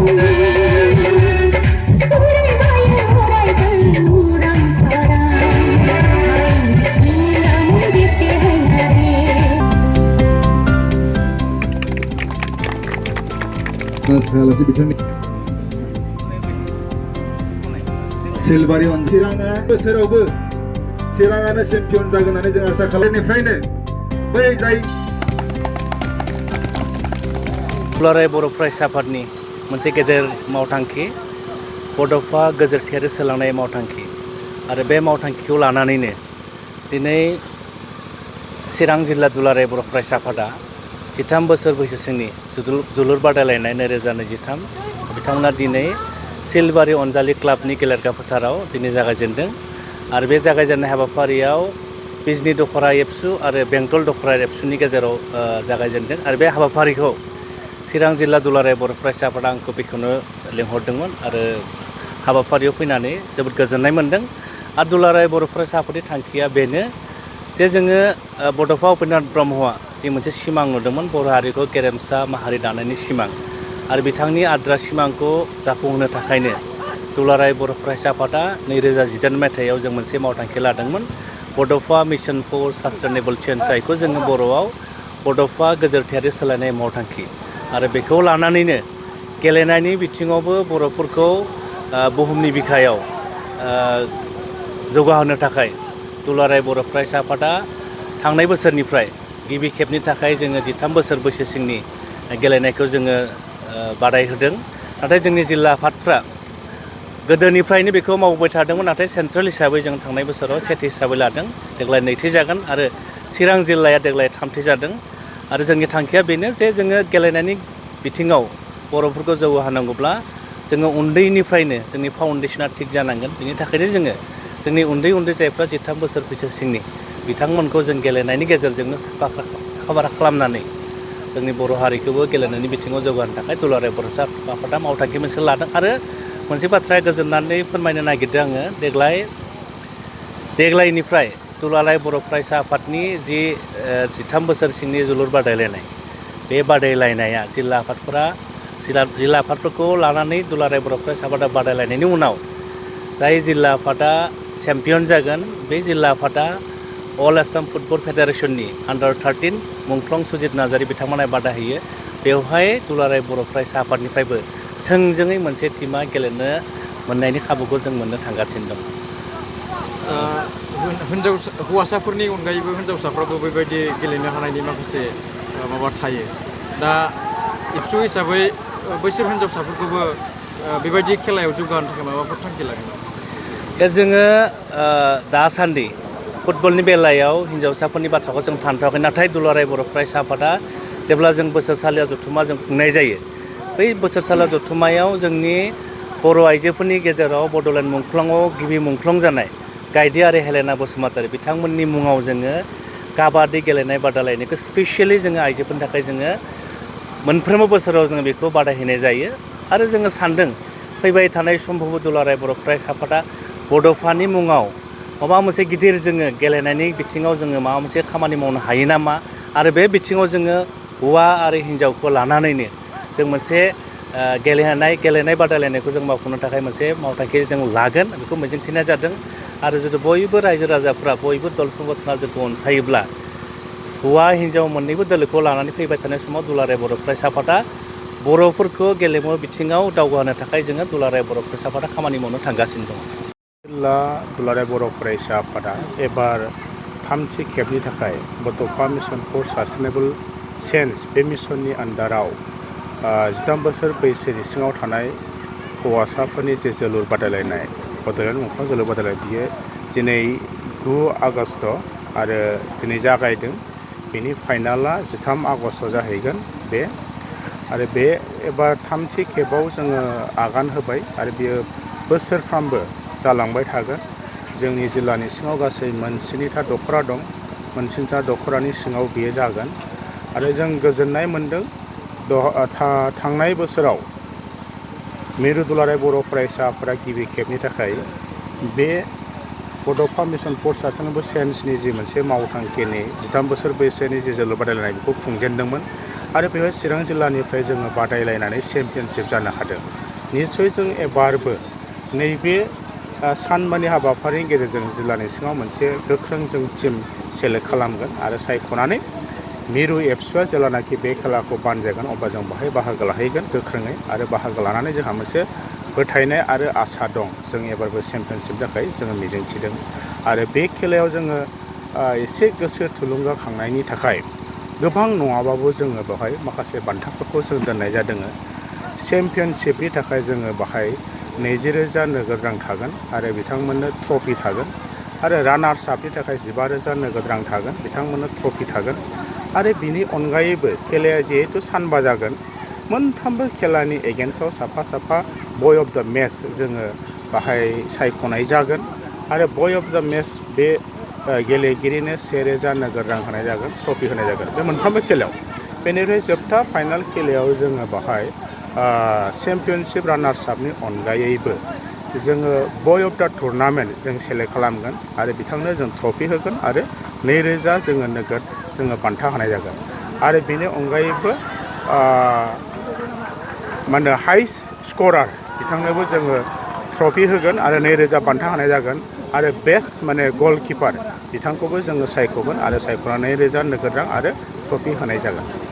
Salah bicara Silvari on Siranga Serobu Siranga champion जागोन होननानै जों आसा खालामनायनिफ्रायनो बै जाय दुलाराय बर' फरायसा आफादनि मोनसे गेदेर मावथांखि बड'फा गोजोरथियारि सोलांनाय मावथांखि आरो बे मावथांखिखौ लानानैनो दिनै चिरां जिल्ला दुलाराय बर' फरायसा आफादा 13 बोसोर बैसोसिमनि जोलुर बादायलायनाय 2023 बिथांमोना दिनै सिलबारि अनजालि क्लाबनि गेलेग्रा फोथाराव दिनै जागायजेनदों आरो बे जागायजेननाय हाबाफारियाव बिजनी दखरा एबसु आरो बेंटल दखरा एबसुनि गेजेराव जागायजेनदों आरो बे हाबाफारिखौ चिरां जिल्ला दुलाराय बर' फरायसा आफादा आंखौ बेखौनो लेंहरदोंमोन आरो हाबाफारियाव फैनानै जोबोद गोजोननाय मोनदों आरो दुलाराय बर' फरायसा आफादनि थांखिया बेनो जे जोङो बड'फा उपेन्द्रनाथ ब्रह्मआ जि मोनसे सिमां नुदोंमोन बर' हारिखौ गेरेमसा माहारि दानायनि सिमां आरो बिथांनि आद्रा सिमांखौ जाफुंहोनो थाखायनो दुलाराय बर' फरायसा आफादा 2018 मायथाइयाव जों मोनसे मावथांखि लादोंमोन बड'फा मिशन फर सास्टेनेबल चेन्ज जायखौ जोङो बर'आव बड'फा गोजोरथियारि सोलायनाय मावथांखि आरो बेखौ लानानैनो गेलेनायनि बिथिङावबो बर'फोरखौ बुहुमनि बिखायाव जौगाहोनो थाखाय दुलाराय बर' फरायसा आफादा थांनाय बोसोरनिफ्राय गिबि खेबनि थाखाय जोङो 13 बोसोर बैसोसिमनि गेलेनायखौ जोङो बादायहोदों नाथाय जोंनि जिल्ला आफादफ्रा गोदोनिफ्रायनो बेखौ मावबाय थादोंमोन नाथाय सेन्ट्रेल हिसाबै जों थांनाय बोसोराव सेथि हिसाबै लादों देग्लाय नैथि जागोन आरो चिरां जिल्लाया देग्लाय थामथि जादों आरो जोंनि थांखिया बेनो जे जोङो गेलेनायनि बिथिङाव बर'फोरखौ जौगाहोनांगौब्ला जोङो उन्दैनिफ्रायनो जोंनि फाउन्डेसना थिग जानांगोन बेनि थाखायनो जोङो जोंनि उन्दै जायफ्रा 13 बोसोर बैसोसिमनि बिथांमोनखौ जों गेलेनायनि गेजेरजोंनो साखा-फारा खालामनानै जोंनि बर' हारिखौबो गेलेनायनि बिथिङाव जौगाहोनो थाखाय दुलाराय बर' आफादा मावथांखि मोनसे लादों आरो मोनसे बाथ्राया गोजोननानै फोरमायनो नागिरदों आङो देग्लायनिफ्राय दुलाराय बर' फरायसा आफादनि जि 13 बोसोर सिंनि जोलुर बादायलायनाय बे बादायलायनाया जिल्ला आफादफोरखौ लानानै दुलाराय बर' फरायसा आफादा बादायलायनायनि उनाव जाय जिल्ला आफादा चेम्पियन जागोन बे जिल्ला आफादा अल आसाम फुटबल फेडारेसननि आन्डार 13 मुंख्लं सुजित नार्जारि बिथांमोना बादा होयो बेवहाय दुलाराय बर' फरायसा आफादनिफ्रायबो थोंजोङै मोनसे टीमा गेलेनो मोननायनि खाबुखौ जों मोननो थांगासिनो दं हौवासाफोरनि अनगायैबो हिन्जावसाफ्राबो बेबायदि गेलेनो हानायनि माखासे माबा थायो दा एबसु हिसाबै बैसोर हिन्जावसाफोरखौबो बेबायदि खेलायाव जौगाहोनो थाखाय माबाफोर थांखि लागोन जोङो दासान्दि फुटबलनि बेलायाव हिन्जावसाफोरनि बाथ्राखौ जों थांथ'वाखै नाथाय दुलाराय बर' फरायसा आफादा जेब्ला जों बोसोरसालिया जथुम्मा जों खुंनाय जायो बै बोसोरसालिया जथुम्मायाव जोंनि बर' आइजोफोरनि गेजेराव बड'लेण्ड मुंख्लंआव गिबि मुंख्लं जानाय गायदे आरो हेलेना बसुमतारी बिथांमोननि मुङाव जोङो काबादि गेलेनाय बादायलायनायखौ स्पेसियेलि जोङो आइजोफोरनि थाखाय जोङो मोनफ्रोमबो बोसोराव जोङो बेखौ बादायहैनाय जायो आरो जोङो सानदों फैबाय थानाय समफ्रावबो दुलाराय बर' फरायसा आफादा बड'फानि मुङाव माबा मोनसे गिदिर जोङो गेलेनायनि बिथिङाव जोङो माबा मोनसे खामानि मावनो हायो नामा आरो बे बिथिङाव जोङो हौवा आरो हिन्जावखौ लानानैनो जों मोनसे गेलेनाय बादायलायनायखौ जों मावफुंनो थाखाय मोनसे मावथांखि जों लागोन बेखौ मिजिंथिनाय जादों आरो जुदि बयबो रायजो राजाफ्रा बयबो दल संगठना जोंखौ अनसायोब्ला हौवा हिन्जाव मोन्नैबो दोलोखौ लानानै फैबाय थानाय समाव दुलाराय बर' फरायसा आफादा बर'फोरखौ गेलेमु बिथिङाव दावगाहोनो थाखाय जोङो दुलाराय बर' फरायसा आफादा खामानि मावनो थांगासिनो दङ जिल्ला दुलाराय बर' फरायसा आफादा एबार थामथि खेबनि थाखाय बड'फा मिशन फर सास्टेनेबल चेन्ज बे मिशननि आन्दाराव 13 बोसोर बैसोनि सिङाव थानाय हौवासाफोरनि जे जोलुर बादायलायनाय बड'लेण्ड मुंख्लं जोलुर बादायलायनाय बियो दिनै 9 आगस्ट आरो दिनै जागायदों बेनि फाइनाला 13 आगस्ट जाहैगोन बे आरो बे एबार थामथि खेबाव जोङो आगान होबाय आरो बियो बोसोरफ्रामबो जालांबाय थागोन जोंनि जिल्लानि सिङाव गासै मोनस्निथा दखरा दं मोनस्निथा दखरानि सिङाव बियो जागोन आरो जों गोजोननाय मोनदों थांनाय बोसोराव मिरु दुलाराय बर' फरायसा आफादा गिबि खेबनि थाखाय बे बड'फा मिशन फर सास्टेनेबल साइन्सनि जि मोनसे मावथांखिनि 13 बोसोर बैसोनि जि जोलुर बादायलायनाय बेखौ खुंजेनदोंमोन आरो बेवहाय चिरां जिल्लानिफ्राय जोङो बादायलायनानै चेम्पियनशिप जानो हादों। निस्सय जों एबारबो नैबे सानबानि हाबाफारिनि गेजेरजों जिल्लानि सिङाव मोनसे गोख्रों जों टिम सेलेक्ट खालामगोन आरो सायख'नानै मिरु एबसुआ जेब्लानाखि बे खेलाखौ बानजायगोन अब्ला जों बाहाय बाहागो लाहैगोन गोख्रोङै आरो बाहागो लानानै जोंहा मोनसे फोथायनाय आरो आसा दं। जों एबारबो चेम्पियनशिप थाखाय जोङो मिजिंथिदों आरो बे खेलायाव जोङो एसे गोसो थुलुंगाखांनायनि थाखाय गोबां नङाबाबो जोङो बेवहाय माखासे बान्थाफोरखौ जों दोननाय जादों। चेम्पियनशिपनि थाखाय जोङो बाहाय 20,000 नोगोद रां थागोन आरो बिथांमोननो ट्रफि थागोन आरो रानार्स आपनि थाखाय 15,000 नोगोद रां थागोन बिथांमोननो ट्रफि थागोन आरो बिनि अनगायैबो खेलाया जिहेतु सानबा जागोन मोनफ्रोमबो खेलानि एगेन्स्टआव साफा साफा बय अफ द मेच जोङो बाहाय सायख'नाय जागोन आरो बय अफ द मेच बे गेलेगिरिनो 1,000 नोगोद रां होनाय जागोन ट्रफि होनाय जागोन बे मोनफ्रोमबो खेलायाव। बेनिफ्राय जोबथा फाइनाल खेलायाव जोङो बाहाय चेम्पियनशिप रानार्स आपनि अनगायैबो जोङो बय अफ द टुर्नामेन्ट जों सेलेक्ट खालामगोन आरो बिथांनो जों ट्रफि होगोन आरो 2,000 जोङो नोगोद जोङो बान्था होनाय जागोन आरो बेनि अनगायैबो माने हाइस्ट स्करार बिथांनोबो जोङो ट्रफि होगोन आरो 2,000 बान्था होनाय जागोन आरो बेस्ट माने गलकिपार बिथांखौबो जोङो सायख'गोन आरो सायख'नानै 2,000 नोगोद रां आरो ट्रफि होनाय जागोन।